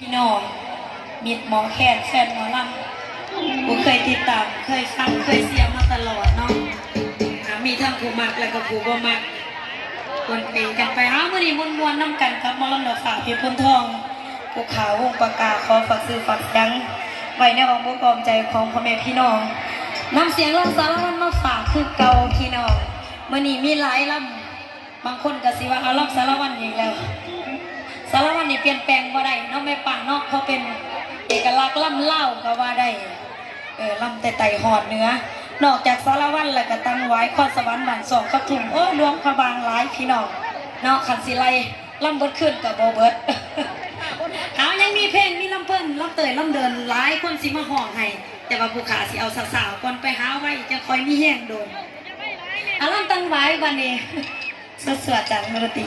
ພີ່ນ້ອງ ມິດໝໍແຄນ ແຟນໝໍລຳ ຜູ້ເຄີຍຕິດຕາມ ເຄີຍຟັງ ເຄີຍເຊຍມາຕະຫຼອດເນາະ. ອ່າ ມີທັງຜູ້ມັກ ແລະກໍຜູ້ບໍ່ມັກ ປົນເປກັນໄປ. ເອົາ ມື້ນີ້ມ່ວນໆນຳກັນກັບໝໍລຳດອກຟ້າ ເພັດໂພນທອງ ຜູ້ຂາວວົງປາກາ ຂໍຝາກຊື່ຝາກສຽງໄວ້ໃນອ້ອມອົກອ້ອມໃຈຂອງພໍ່ແມ່ພີ່ນ້ອງ ນຳສຽງລຳສາລະວັນມາຝາກຄືເກົ່າພີ່ນ້ອງ. ມື້ນີ້ມີຫຼາຍລຳ ບາງຄົນກໍຊິວ່າ ເອົາລຳສາລະວັນອີກແລ້ວ. ສາລະວັນນີ້ປ່ຽນແປງບໍ່ໄດ້ເນາະແມ່ປ້າເນາະ ເພາະເປັນເອກະລັກລຳລາວກໍວ່າໄດ້. ເອີ ລຳແຕ່ໃຕ້ຮອດເໜືອ ນອກຈາກສາລະວັນແລ້ວກໍຕັງຫວາຍ ຄອນສະຫວັນ ບ້ານຊອກ ກັບທຸ່ງ ໂອ້ ຫຼວງພະບາງຫຼາຍພີ່ນ້ອງເນາະ. ຄັນຊິໄລ່ລຳເບິດຄືນກໍບໍ່ເບິດ. ເອົາ ຍັງມີເພງ ມີລຳເພີນ ລຳເຕີຍ ລຳເດີນ ຫຼາຍຄົນຊິມາຮ້ອງໃຫ້ ແຕ່ວ່າຜູ້ຂ້າຊິເອົາຊ້າໆກ່ອນ ໄປຫາໄວ ຈັ່ງຄ່ອຍມີແຮງໂດນ. ເອົາ ລຳຕັງຫວາຍບາດນີ້ ສວດໆ ຈາກນັກດົນຕີ.